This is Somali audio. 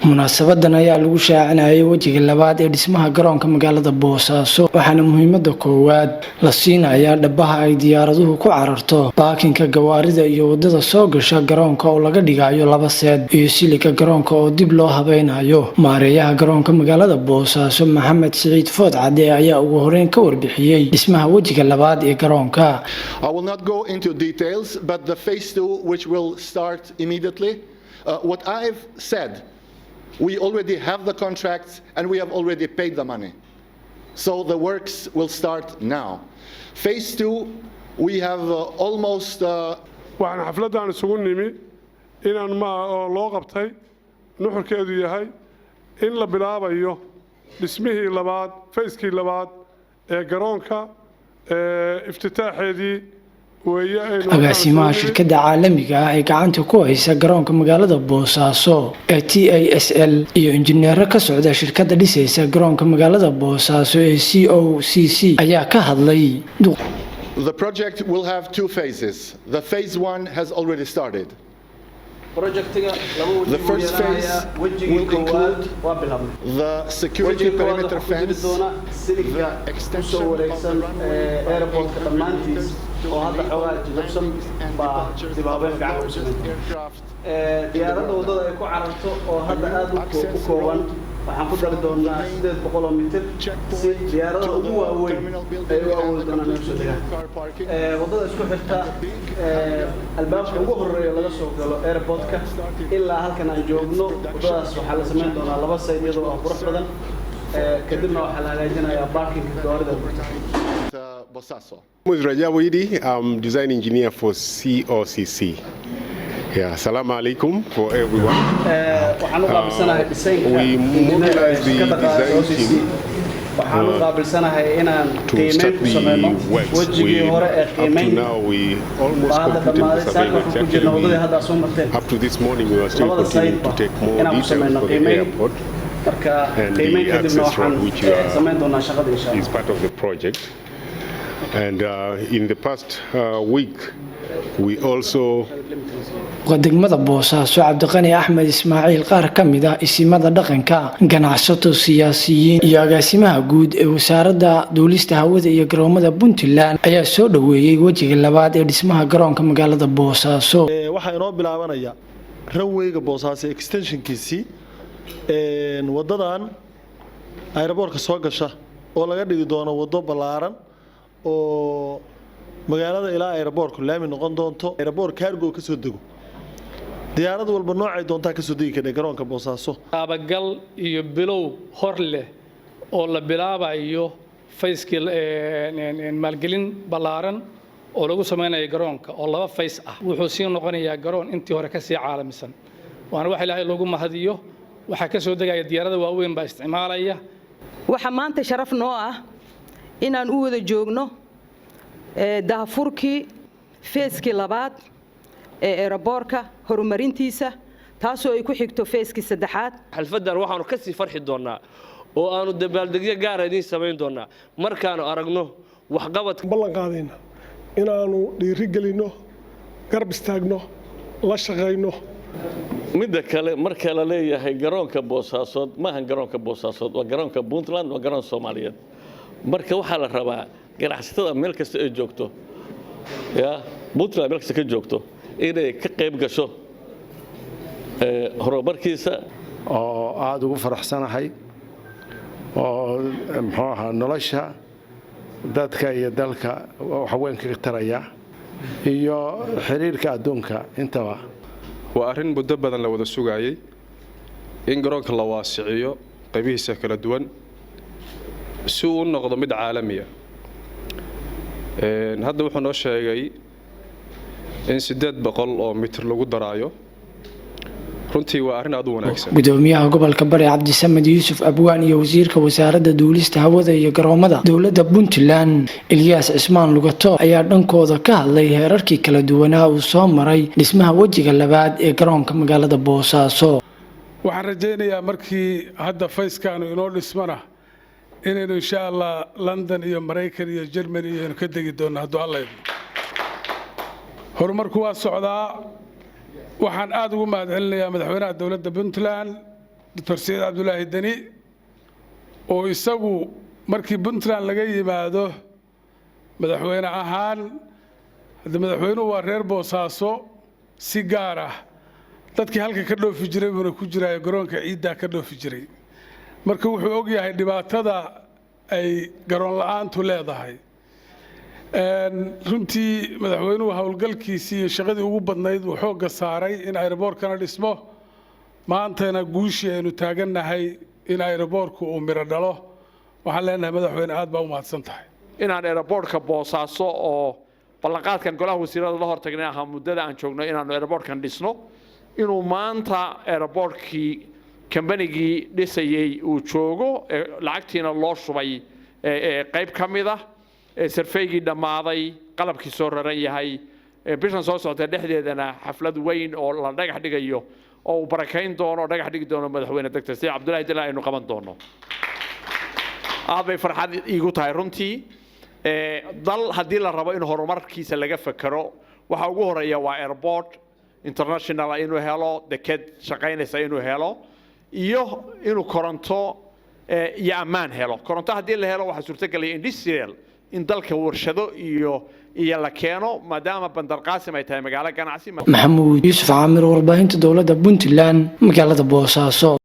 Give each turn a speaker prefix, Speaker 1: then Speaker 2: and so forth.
Speaker 1: Munaasabadan ayaa lagu shaacinayay wejiga labaad ee dhismaha garoonka magaalada Boosaaso, waxaana muhiimada koowaad la siinayaa dhabaha ay diyaaraduhu ku cararto, parking-ka gawaarida iyo wadada soo gasha garoonka oo laga dhigayo laba side, iyo siliga garoonka oo dib loo habeynayo. Maareeyaha garoonka magaalada Boosaaso, Maxamed Siciid Food Cadde, ayaa ugu horeyn ka warbixiyey dhismaha wejiga labaad ee garoonka.
Speaker 2: I will not go into details, but the phase two, which will start immediately, what I've said, we already have the contracts and we have already paid the money. So the works will start now. Phase two, we have almost.
Speaker 3: Waxaan xafladdan isugu nimi inaan ma oo loo qabtay nuxurkeedu yahay in la bilaabayo dhismihii labaad, phase-kii labaad ee garoonka iftitaaxeedii.
Speaker 1: Agaasimaha shirkadda caalamiga ah ee gacanta ku haysa garoonka magaalada Boosaaso ee TASL iyo injineero ka socda shirkadda dhisaysa garoonka magaalada Boosaaso ee COCC ayaa ka hadlay.
Speaker 2: The project will have two phases. The phase one has already started. The first phase will include the security perimeter fence, the extension of the runway by 800 meters to
Speaker 4: oo hadda xoogaa jajabsan baa dibaabeen fiican ku sameynta. Diyaaradda waddada ay ku cararto oo hadda aad u kooban waxaan ku dari doonaa 800 mitir si diyaaradaha ugu waaweyn ay u awoodi doonaan inay usoo degaan. Waddada isku xirta albaabka ugu horeeya laga soo galo airportka ilaa halkan aan joogno, waddadaas waxaa la samayn doonaa laba side iyadoo ah qurux badan. Kadibna waxaa la hagaajinayaa parking-ka gawaarida.
Speaker 2: Bosaso.
Speaker 5: Is Rajabu Idi. I'm design engineer for COCC. Yeah, salam alaikum for everyone.
Speaker 4: Waxaan u qaabilsanahay design-ka
Speaker 5: We mobilize the design team
Speaker 4: waxaan u qaabilsanahay inaan qiimeyn ku sameyno wejigii hore ee qiimeynta baa hadda dhammaaday. Saaka waxaan ku jirna waddadii hadda soo marteen labada side-ba inaan ku sameyno qiimeyn. Marka qiimeyn kadibna waxaan samayn doonaa shaqada, insha Allah.
Speaker 5: Is part of the project. And in the past week, we also
Speaker 1: Degmada Boosaaso, Cabdiqani Axmed Ismaaciil, qaar ka mid ah isimada dhaqanka, ganacsato, siyaasiyiin iyo agaasimaha guud ee Wasaaradda Duulista Hawada iyo Garoomada Puntland ayaa soo dhoweeyey wejiga labaad ee dhismaha garoonka magaalada Boosaaso.
Speaker 6: Waxaa inoo bilaabanaya runwayga Boosaaso extensionkiisii, wadadan airportka soo gasha oo laga dhigi doono wado ballaaran oo magaalada ilaa airportku laami noqon doonto. Airport cargo ka soo dego, diyaarad walba noocay doontaa kasoo degi kardha garoonka Boosaaso.
Speaker 7: Qaabagal iyo bilow hor leh oo la bilaabayo phase-kii maalgelin ballaaran oo lagu samaynayo garoonka oo laba phase ah, wuxuu sii noqonayaa garoon intii hore ka sii caalamisan, waana wax Ilaahay loogu mahadiyo. Waxaa ka soo degaya diyaarada waaweyn baa isticmaalaya.
Speaker 8: Waxaa maanta sharaf noo ah inaan u wada joogno daahfurkii phase-kii labaad ee airportka horumarintiisa, taasoo ay ku xigto phase-kii saddexaad.
Speaker 9: Xalfaddan waxaanu ka sii farxi doonnaa oo aanu dabaaldegyo gaara idiin samayn doonnaa markaanu aragno waxqabadka.
Speaker 3: Ballan qaadayna inaanu dhiiri gelinno, garab istaagno, la shaqayno.
Speaker 10: Midda kale, marka la leeyahay garoonka Boosaasood, maahan garoonka Boosaasood, waa garoonka Puntland, waa garoon Soomaaliyeed. Marka waxaa la rabaa ganacsatada meel kasta ay joogto, ya Puntland meel kasta ka joogto, inay ka qayb gasho horumarkiisa.
Speaker 11: Oo aada ugu faraxsanahay oo muxuu ahaa nolosha dadka iyo dalka wax weyn kaga taraya iyo xiriirka adduunka intaba.
Speaker 12: Waa arrin muddo badan la wada sugaayey in garoonka la waasiciyo qaybihiisa kala duwan si uu u noqdo mid caalamiya. Hadda wuxuu noo sheegay in 800 oo mitir lagu daraayo. Runtii waa arrin aad u wanaagsan.
Speaker 1: Gudoomiyaha gobolka Bari, Cabdisamed Yuusuf Abwaan, iyo wasiirka Wasaaradda Duulista Hawada iyo Garoomada dowladda Puntland, Ilyaas Cismaan Lugato, ayaa dhankooda ka hadlay heerarkii kala duwanaa uu soo maray dhismaha wejiga labaad ee garoonka magaalada Boosaaso.
Speaker 3: Waxaan rajaynayaa markii hadda phase-kaanu inoo dhismana inaynu, insha Allah, London iyo Maraykan iyo Germany iyo aynu ka degi doonno hadduu Alla idmo. Horumarku waa socdaa. Waxaan aada ugu mahadcelinayaa madaxweynaha dowladda Puntland, Doctor Saciid Cabdulaahi Deni, oo isagu markii Puntland laga yimaado madaxweyne ahaan, hadda madaxweynuhu waa reer Boosaaso, si gaar ah dadkii halka ka dhoofi jiray buuna ku jiraayo, garoonka ciiddaa ka dhoofi jiray. Marka wuxuu og yahay dhibaatada ay garoon la'aantu leedahay. Runtii madaxweynuhu howlgalkiisii iyo shaqadii ugu badnayd uu xoogga saaray in airport-kana dhismo. Maantana guushii aynu taagannahay in airport-ku uu miro dhalo. Waxaan leenahay, madaxweyne, aad baa u mahadsan tahay.
Speaker 13: Inaan airport-ka Boosaaso oo ballanqaadkan golaha wasiirada la hortagnay ahaa muddada aan joogno inaanu airport-kan dhisno, inuu maanta airport-kii kambanigii dhisayey uu joogo, lacagtiina loo shubay qayb ka mid ah, survey-gii dhammaaday, qalabkii soo raran yahay, bishan soo socota dhexdeedana xaflad weyn oo la dhagax dhigayo oo uu barakayn doono oo dhagax dhigi doono madaxweyne Dr. Saciid Cabdullaahi Deni aynu qaban doono. Aad bay farxad iigu tahay runtii. Dal haddii la rabo in horumarkiisa laga fekero, waxa ugu horeeya waa airport international inuu helo, deked shaqaynaysa inuu helo, iyo inuu koronto iyo ammaan helo. Koronto haddii la helo, waxaa suurtagelaya industrial in dalka warshado iyo la keeno, maadaama Bandar Qaasim ay tahay magaalo ganacsi.
Speaker 1: Maxamuud Yuusuf Caamir, warbaahinta dowladda Puntland, magaalada Boosaaso.